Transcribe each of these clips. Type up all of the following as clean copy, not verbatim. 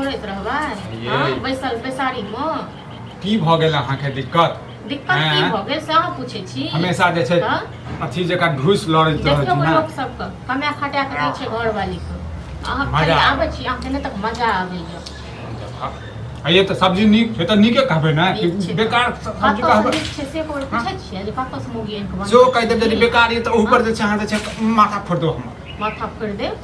घोरैत रहबै? ये। हँ, बैसल बैसारीमे। की भऽ गेल अहाँके दिक्कत? दिक्कत की हैं? भऽ गेल से अहाँ पूछै छी? हमेशा जे छै हँ? अथी जकाँ ढूसि लड़ैत रहै देखियौ छी ने। लोक सबके कमा खटा कऽ दै छै घरवालीके, अहाँ खाली मजा आबै छी, अहाँके नहि तक मजा आबैया। आइए तऽ सब्जी नीक छै तऽ नीके कहबै ने कि नीक छै। बेकार सब्जी कतऽसँ कहबै? नीक छै से एक बेर पूछै छियै जे कतऽसँ मौगी आनि कऽ बनबै सेहो कहि देब, यदि छी? बेकार यऽ तऽ ओहू पर जे छै अहाँ जे छै माथा फोड़ि देब हमर। माथा फोड़ि देब।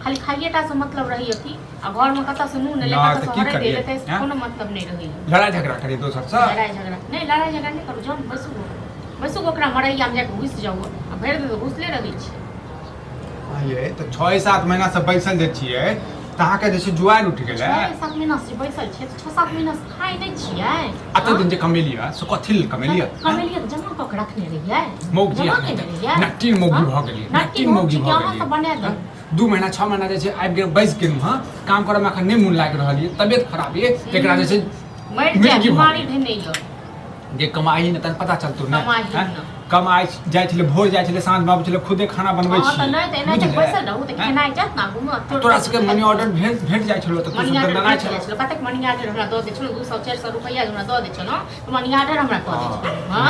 खाली खाइए टा से मतलब रहैया कि आ घरमे कतऽसँ नून एलै, नहि, तऽ कतऽसँ की हरदि करियै? एलै, ताहिसँ हैं? कोनो मतलब नहि रहैया। लड़ाइ झगड़ा करी दोसरसँ? लड़ाइ झगड़ा नहि, लड़ाइ झगड़ा नहि करू। जाउ ने, बैसू बैसू, ओकरा मरैयामे जाकऽ घुसि जाउ आ भरि दिन तऽ घुसले रहै छै। ये तऽ 6-7 महीनासँ बैसल जे छियै तऽ अहाँके जे छै जुआरि उठि गेलै। 6-7 महीनासँ जे बैसल छियै तऽ 6-7 महीनासँ खाइ नहि छियै? एते दिन जे कमेलियै से कथी लेल कमेलियै? कमेलियै तऽ जमा कऽ के रखने रहियै। मौगी जमा केने रहियै। नट्टी मौगी हँ? भऽ गेलियै। नट्टी नट्टी मौगी मौगी भऽ अहाँ सब गेलियै। बना देब। 2 महीना 6 महीना जे छै आबि गेल, बैस गेलहुँ हँ, काम करऽमे एखन नहि मोन लागि रहल यऽ, तबियत खराब यऽ, तकरा जे छै मरि जाय मिर्गी भऽ बीमारी गेल। धेने यऽ। जे कमाइ ने तहन पता चलतौ ने। कमाइ हैं? ने। कमाइ जाइ छलै, भोर जाइ छलै, साँझमे आबै छलै, खुदे खाना बनबै हँ तऽ छियै। नहि तऽ एनाहिते बुझलै? बैसल रहू तऽ हैं? खेनाइ जायत ने आगूमे। तोरा सबके मनी ऑर्डर भेट भेट जाइ छलो तऽ तू मनी सब ऑर्डर दनदनाइ भेट जाइ छलो। छलो। कतेक मनी ऑर्डर हमरा दऽ दै छलो, 200 400 रुपैआ जे हमरा दऽ दै छलो तऽ मनी ऑर्डर हमरा कऽ दै छलो। हँ,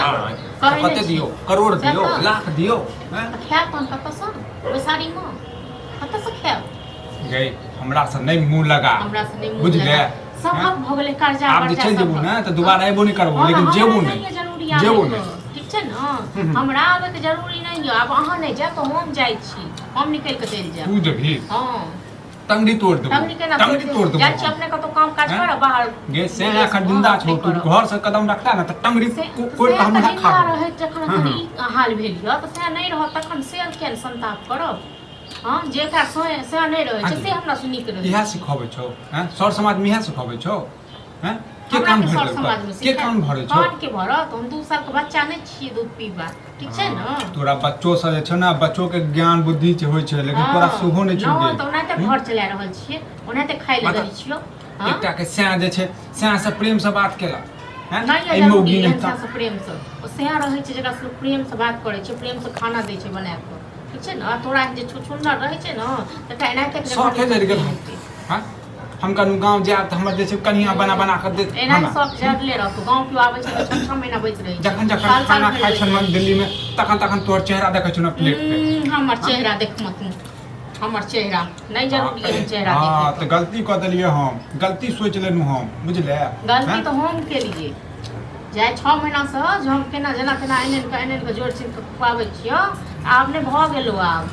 कहै नहि कते छी। दियौ? करोड़ सएह दियौ? तऽ। लाख दियौ? हैं? तऽ खायब तहन कतऽसँ? बैसारीमे कतऽसँ खायब? गै, हमरा से नहि मुँह लगा। हमरा से नहि मुँह बुझले? लगा। सभक भऽ गेलै कर्जा आब जे वर्जा चलि जेबू सभक। ने तऽ दोबारा अयबो नहि करबो। हँ, लेकिन हमरा जेबो नहि नहि यऽ जरूरी जेबो आबैके। नहि। ठीक छै ने, हमरा आबैके जरूरी नहि यऽ। आब अहाँ नहि जायब तऽ हम जाइ छी, हम निकलि कऽ चलि जायब। तू जेबही? हँ। टंगड़ी तोड़ देबो। टंगड़ी केना टंगड़ी तोड़ देबो। जाइ छी, अपने कतहु काम काज हैं? करब बाहर। गे से एखन जिंदा छौ तू, करब। घर से कदम रखता ने तऽ टंगड़ी से कोड़ि से कऽ हम तऽ खा जिंदा लेबो। रहैत जखन एखन ई हाल भेल यऽ तऽ सएह नहि रहत तखन से किया ने संताप करब? हँ, जेकरा सएह सएह नहि रहै छै से हमरा से नीक रहै इएह छै। सिखबै छौ? हैं, सर समाजमे इएह सिखबै छौ? हैं, के हमरा कान के भरि सर देलकौ? समाजमे के सिखायत? कान भरै छौ? कान के भरत? हम 2 सालके बच्चा नहि छियै दूध पीबा, ठीक छै ने? तोरा बच्चो से जे छौ ने, बच्चो के ज्ञान बुद्धि छै, होइ छै, लेकिन तोरा सेहो नहि छौ। नहि तऽ ओनाहिते घर चला रहल छियै, ओनाहिते खाइ लए मतलब दै छियौ। हँ? एकटा के सैं जे छै, सैं से प्रेम से बात केलक हैं? नहि एहि यऽ मौगी जरूरी नहि एहन तऽ से प्रेमसँ। ओ सएह रहै छै जकरा से लोक प्रेमसँ बात करै छै, प्रेमसँ खाना दै छै बना कऽ, ठीक छै ने? आ तोरा एहन जे छुछुन्नर रहै छै ने तकरा एनाहिते शौखे जरि गेल हँ। हम कनु गाँव जायब तऽ हमर जे छै कनिया बना बना कऽ देत एनाही खाना। शौक जरले रहतौ। गाँव केओ आबै छै तऽ 6-6 महीना बैस रहै छै। जखन जखन साल साल खाना भरि खाइ बैस छलहुँ रहै छै। दिल्लीमे, तखन तखन तोहर चेहरा देखै छलहुँ प्लेट पे। हमर चेहरा देखमऽ तू, हमर चेहरा नहि जरूरी एहन चेहरा हँ देखे। तऽ गलती कऽ देलियै हम, गलती सोचि लेलहुँ हम, बुझले? गलती हैं? तऽ हम केलियै जाय 6 महीनासँ जे हम केना जेना तेना आनि आनि कऽ, आनि आनि कऽ, जोड़ चिन कऽ खुआबै छियौ। आब नहि भऽ गेलौ। आब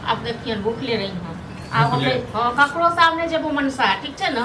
आब देखियनि, भुखले रही हम आब। हम भुखले? नहि, हँ, ककरोसँ आब नहि जेबो मनसा, ठीक छै ने?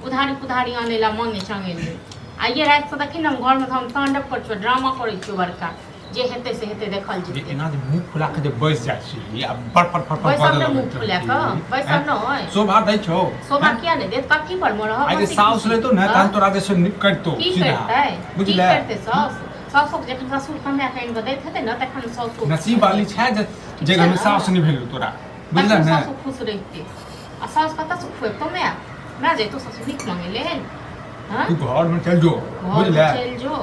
उधारी पुधारी आनै लए, मांगे चांगे लेल। आइए रातिसँ देखी ने, हम घरमे तऽ हम तांडव करै छियौ, ड्रामा करै छियौ बड़का। जे हेतै से हेतै, देखल जे जेतै। एना जे मुँह फुला कऽ जे बैस जाइ छी आ बड़ फड़ फड़ फड़ बैसब बजऽ नहि मुँह लगैत फुला रहै कऽ, छी। बैसब हैं? नहि। शोभा दै छौ? शोभा हैं? किया नहि देत? कथी पर मे रहब? आइ जे हँसी साउस खुशी। रहितौ ने हँ? तहन तोरा जे छै करितौ की सीधा। करतै? की बुझले? करतै साउस? साउसोके जखन ससुर कमाए कऽ आनि कऽ दैत हेतै ने तखन साउसो नसीब वाली छै जे जे छै घरमे ने? साउस नहि भेलौ तोरा, बुझले तखन ने? सासु खुश रहितै। आ साउस कतऽसँ खुएबतौ? माय माय जैतौ ससुर नीक मांगे लेल? हँ? तू घरमे चलि जो। घरमे बुझले? चलि जो।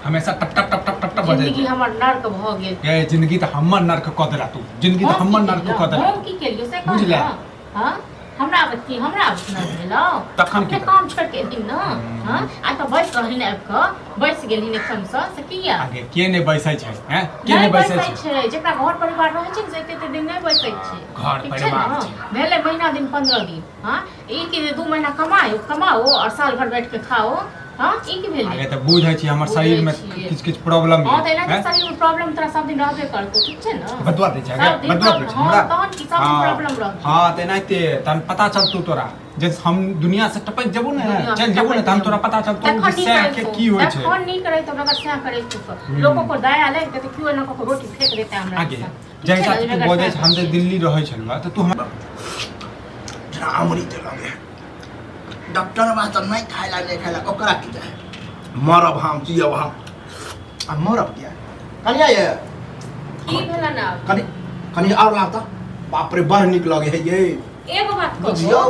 हमेशा टप टप टप टप टप टप बजै जिंदगी छै। हमर नर्क भऽ गेल। ये जिंदगी तऽ हमर नर्क कऽ देला तू, जिंदगी तऽ हम हमर की नर्क केलियौ? कऽ देला। हम की केलियौ से कह बुझले? ने। हँ, हमरा आबत की? हमरा आबत नर्क भेलौ? तखन की? अपने काम छोड़ि के एलही ने। हँ, आ तऽ बैस रहली ने, आबि कऽ बैस गेलही एकदमसँ, से किया? आगे के नहि बैसै छै? हैं, के नहि नहि बैसै बैसै छै? छै जेकरा घर परिवार रहै छै ने, से एते एते दिन नहि बैसै छै। घर ठीक छै परिवार ने? छै। भेलै महीना दिन, 15 दिन। हँ, ई कि जे 2 महीना कमाओ कमाओ और साल भर बैठ के खाओ। हँ, ई की भेलै? आगे तऽ बुझै छी हमर बुझै शरीरमे छियै। किछु किछु प्रॉब्लम हँ तऽ एना हैं? शरीर में प्रॉब्लम तोरा सब दिन रहबे करतौ, ठीक छै ने? बदुआ दै छै आगे, सब दिन बदुआ दै छै हँ, हमरा। तहन की, सब दिन प्रॉब्लम रहतौ। हँ तऽ एनाहिते तहन पता चलतौ तोरा, जे हम दुनिया से टपकि जेबो ने, दुनिया से चलि जेबो ने, टपकि तहन तोरा जेबो। पता चलतौ तखन जे नीक सएह के रहितौ, की होइ छै। तखन नीक रहितौ, अगर सएह करैत तऽ लोको को दया लागि जेतै, केओ एना कऽ कऽ रोटी फेंक देतै हमरा आगे दिसन। ठीक जैसा छै ने, तू अगर बजै सएह छै, हम जे करै। दिल्ली रहै छलहुँ तऽ तू हमरा जेना अमृत लगे डॉक्टरबा तऽ नहि खाय ला, नहि खाय ला। ओकरा की चाहे? मरब हम, जियब हम। आ मरब किया कनिया ये? की भेलन आब? कनि कनि आओर लाब तऽ। बाप रे, बड़ नीक लगे है ये। एगो बात कहू? बुझियौ।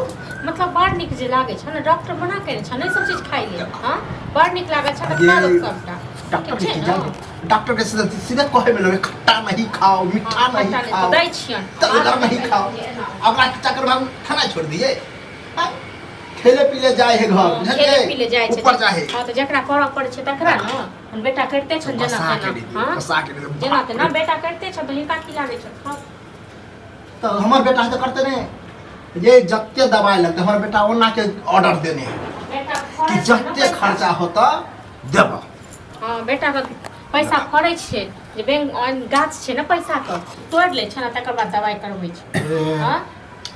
मतलब बड़ नीक जे लागै छै ने, डॉक्टर मना केने छै ने ई सब चीज खाइ लेल। हँ, बड़ नीक लागै छै तऽ खा लो ये सबटा। डॉक्टर ठीक के छै की ने? जान, डॉक्टर के सीधे सीधे कहे में लगे, खट्टा नहीं खाओ, मीठा हाँ, नहीं खट्टा नहीं खाओ, तऽ दै छियनि। तलगर नहीं खाओ। एना। ओकरा के चक्कर में हम खाना छोड़ दिए। हाँ? खेले पीले जाए है घर हाँ, बुझलियै? खेले पीले जाइ छै ऊपर जाए है हँ तऽ जकरा करऽ पड़ै छै तकरा ने हम बेटा करिते छनि जेना बसा के तेना दे हँ बसा के दे जेना तेना बेटा करिते छनि तऽ हिनका की लागै छनि खाउ तऽ हमर बेटा तऽ करते नहि ये जते दवाई लगते हमर बेटा ओना के ऑर्डर देने है बेटा कि फड़ै छै ने जते पैसा। खर्चा होता देब हँ बेटा के पैसा फड़ै छै जे बैंक गाछ छै ने पैसा के तोड़ि लै छै ने तकर बाद दवाइ करबै छै हँ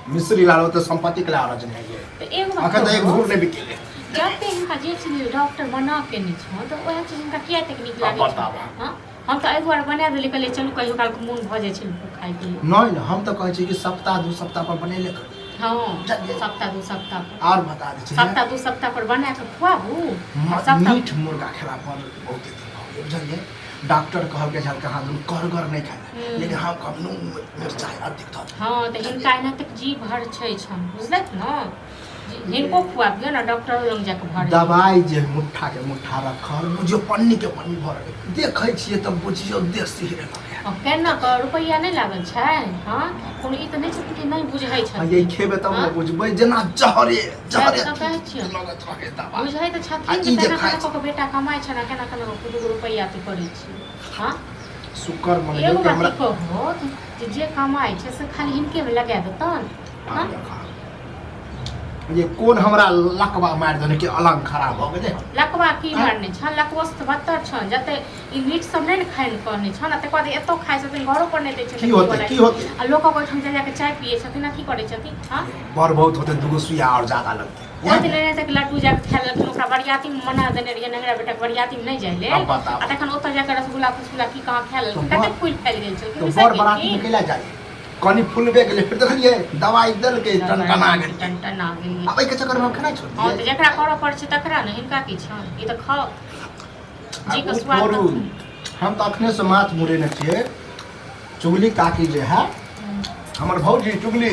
मिश्री लाल होते संपत्ति के लालच नहीं है तऽ एगो बात अखन तऽ एक कहू, घूर नहीं बिकेले जते हिनका जे चीज डॉक्टर मना केने छौ तऽ ओएह चीज हिनका किया एतेक नीक लागै आब छै बताबह। हँ हम तऽ एहि दुआरे बना देली कहलियै चलू कहियो कालके मोन भऽ जाइ छै खाइके लेल नहीं नहीं हम तो कहै छी कि सप्ताह दू सप्ताह पर बनेले कर हँ बुझलियै? सप्ताह दू सप्ताह पर और बता दै छी सप्ताह दू सप्ताह पर बना कऽ खुआबू आ सप्ताह मीट मुर्गा खेला पर बहुत दिन भऽ गेल बुझलियै डॉक्टर कहलकै छल कहाँ दुनू करगर नहि खाइ लेकिन हम कहब नून मिरचाइ अधिक धऽ दियौ। हँ तऽ हिनका एना तक जी भर छै छन बुझलथि ने हिनको खुआबियौ ने डॉक्टर लग जाके भर दवाइ जे मुट्ठा के मुट्ठा रखल बुझियौ पन्नी के पन्नी भरल देखै छियै तऽ बुझियौ देसी हीरे लगैया केना कऽ रुपैआ नहि लागल छै हँ कोनो ई तऽ नहि छथिन कि नहि बुझै आ छथिन ये खेबै तब ने हँ? बुझबै जेना जहरे जहरे तऽ कहै छियौ। लगैत रहै दवाइ बुझै तऽ आ छथिन ई जे जे केना खाइ केना कऽ कऽ बेटा कमाइ छै ने केना केना कऽ दूगो रुपैआ अथी करै छै हँ शुक्र मनैयौ एगो कि बात हमरा ई कहू जे जे कमाइ छै से खाली हिनकेमे लगा देतन हँ ये कोन हमरा लकवा मारि देने कि अलंग खराब भऽ गेलै लकवा की मारने छन लकवो से तऽ बदतर छन जते ई मीट सब नहि ने खाइ कहने छन आ तकर बाद एतौ खाइ छथिन घरो पर नहि दै छथिन की होतै की होतै आ लोकक ओहिठाम जा जाके चाय पियै छथिन अथी करै छथिन हँ बड़ बहुत होतै दूगो सुइया आओर ज्यादा लगतै ओहि दिन एनाहिते के लड्डू जाके खाय लेलखिन ओकरा बरियातीमे मना देने रहियै नंगरा बेटाके बरियातीमे नहि जाइ लेल अब बताउ। आ तखन ओतऽ जाके रसगुल्ला फसगुल्ला की कहाँ खाय लेलखिन तऽ कते फूलि फैल गेल छलखिन तऽ बिसरि बड़ बराती गेलखिन कैला जाइ कनि फुलबे गेलै फिर देखलियै दवाइ देलकै टनटना गेल टनटना गेलियै आब एहिके चक्करमे हम खेनाइ छोड़ि हँ तऽ दियै जकरा करऽ पड़ै छै तकरा ने हिनका की छनि ई तऽ खाउ जी के आ ओ स्वाद छोड़ू हम तऽ अखने से माछ मुड़ेने छियै चुगली काकी जे है हमर भौजी चुगली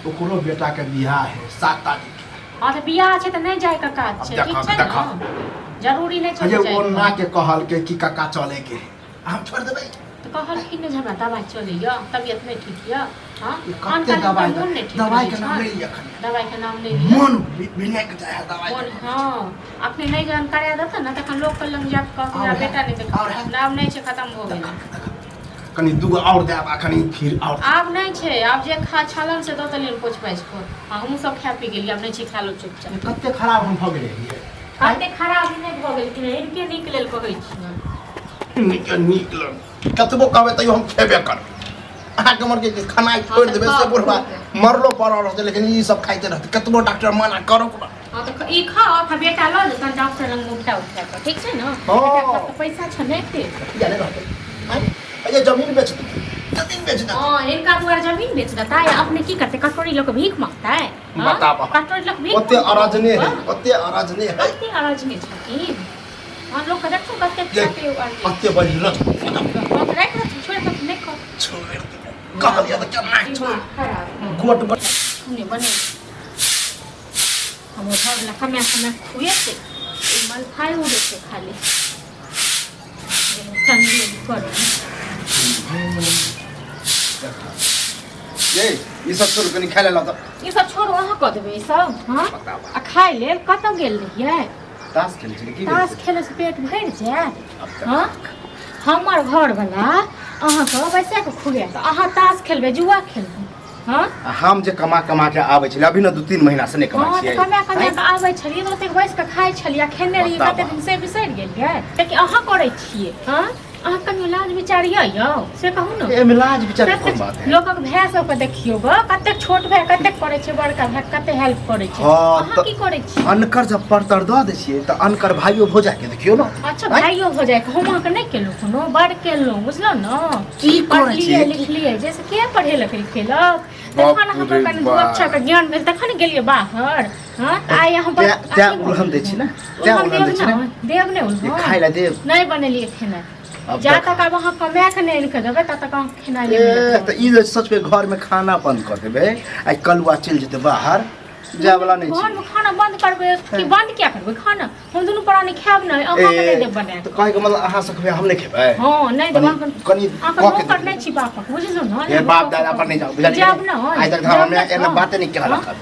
ओकरो बेटाके बियाह है 7 तारीख के हँ तऽ बियाह छै तऽ नहि जायके काज अब छै देखऽ, ठीक छै देखऽ। ने जरूरी नहि छै अरे जायके। ओना के कहलकै कि काका चले के है हम छोड़ देबै तऽ कहलखिन ने जे हमरा दबाइ चलैया तबियत नहि ठीक यऽ हँ ई आन कते काल दबाइ हुनकर मोन नहि ठीक दबाइ रहै के नाम छनि। नहि लिअ एखन दबाइके नाम नहि लिअ मन भिनक जाइ है दबाइ मोन हँ अपने नहि जहन करा देतै ने तखन लोकके लग जाके कहत हमरा आओर है? बेटा नहि देखत आओर है? आब नहि छै खतम भऽ गेलै कनि दूगो आओर देब आ कनि फिर आओर आब नहि छै आब जे खा छलन से दऽ देलियनि पोछि पाछि कऽ आ हमहूँ सब खा पी गेलियै आब नहि छै खा लो चुपचाप कते खराब हम भऽ गेलियै कते खराब नहि भऽ गेलखिन हिनके नीक लेल कहै छियनि नीक नीक लग कतबो कहबै तैयो हम खेबे करबै अहाँके उमर के खेनाइ छोड़ि देबै से बुढ़बा मरलो पड़ल रहतै लेकिन ई सब खाइते रहतै कतबो डॉक्टर मना करो हँ तऽ ई खाओ आ बेटा लऽ जेतनि डॉक्टर लग उठा उठा कऽ ठीक छै ने हँ। बेटा के तऽ पैसा छै ने एते किया नहि रहतै आँय? अरे जमीन बेच देतै जमीन बेच देतै हँ हिनका दुआरे जमीन बेच देतै आ अपने की करतै कटोरी लऽ कऽ भीख मांगतै हँ? बताबह। कटोरी लऽ कऽ भीख ओते मांगतै। अरजने है हँ? ओते अरजने है कते अरजने छथिन हँ लोक के देखू कते खाते अरजने कते बड़ी रथ हँ तऽ राखि देथिन छोड़ि देथिन नहि खाउ छोड़ि देबै कहलियै तऽ केना छोड़ि खराब गोट बड़ सुने बने हमर घरवला कमाए कमाए खुएतै ई मलफाइ उड़ै छै खाली टंगी करू ये ई सब छोड़ कनि खाय ले तऽ ई सब छोड़ू अहाँ कऽ देबै ई सब हँ बताबह आ खाय लेल कतऽ गेल रहियै ताश खेलै छलै की ताश खेलै से पेट भरि जायत हँ हमर घरवला अहाँके बैसा कऽ खुआयत अहाँ ताश खेलबै जुआ खेलबै हँ आ हम जे कमा कमा के आबै छलै अभी ने 2-3 महीना से नहि कमाइ हँ तऽ छियै कमा कमा कऽ आबै छलियै तऽ ओतेक बैस कऽ खाइ छलियै आ खेने रहियै बताबऽ। कते दिन से बिसरि गेलियै लेकिन अहाँ करै छियै हँ अहाँ कनियो लाज विचार यऽ यौ से कहू ने एहिमे लाज विचार के कोन बात है लोकक भाय सबके देखियौ ग कतेक छोट भाय कतेक करै छै बड़का भाय कते हेल्प करै छै हँ, अहाँ तऽ- की करै छी अनकर जब परतर दऽ दै छियै तऽ अनकर भाइयो भौजा के देखियौ ने अच्छा भाइयो हो जाए हम अहाँके नहि केलहुँ कोनो बड़ केलहुँ बुझलहुँ ने की करै पढ़लियै छियै लिखलियै जैसे के पढ़ेलक लिखेलक बाप तखन अहाँके रे कनि दू बाप। अक्षरके ज्ञान भेल तखन गेलियै बाहर हँ तऽ आइ अहाँ बड़- तैं अथी भऽ उलहन दै छी ने तैं उलहन उलहन दै देब छी ने ने देब ने जे उलहन खाय लए देब नहि बनेलियै खेनाइ अब जा देख। तक आब अहाँ कमा कऽ नहि आनि कऽ देबै ता तक अहाँ खेनाइ नहि ए मिलत तऽ ई जे सचमे घरमे खाना बंद कऽ देबै आ कलुआ चलि जेतै बाहर जाय वाला नहि छै घरमे खाना बंद करबै कि बंद किया करबै खाना हम दुनू प्राणी खायब नहि अहाँके नहि देब बना तऽ कहैके मतलब अहाँ सब खेबै हम नहि खेबै हँ नहि देब कनि अहाँके कनि अहाँके कऽ के नौकर देखबै। नहि छी बापक बुझलहुँ ने हे बाप दादा पर नहि जाउ बुझलियै जायब ने आइ तक तऽ हमरा एना बाते नहि कहलक हँ?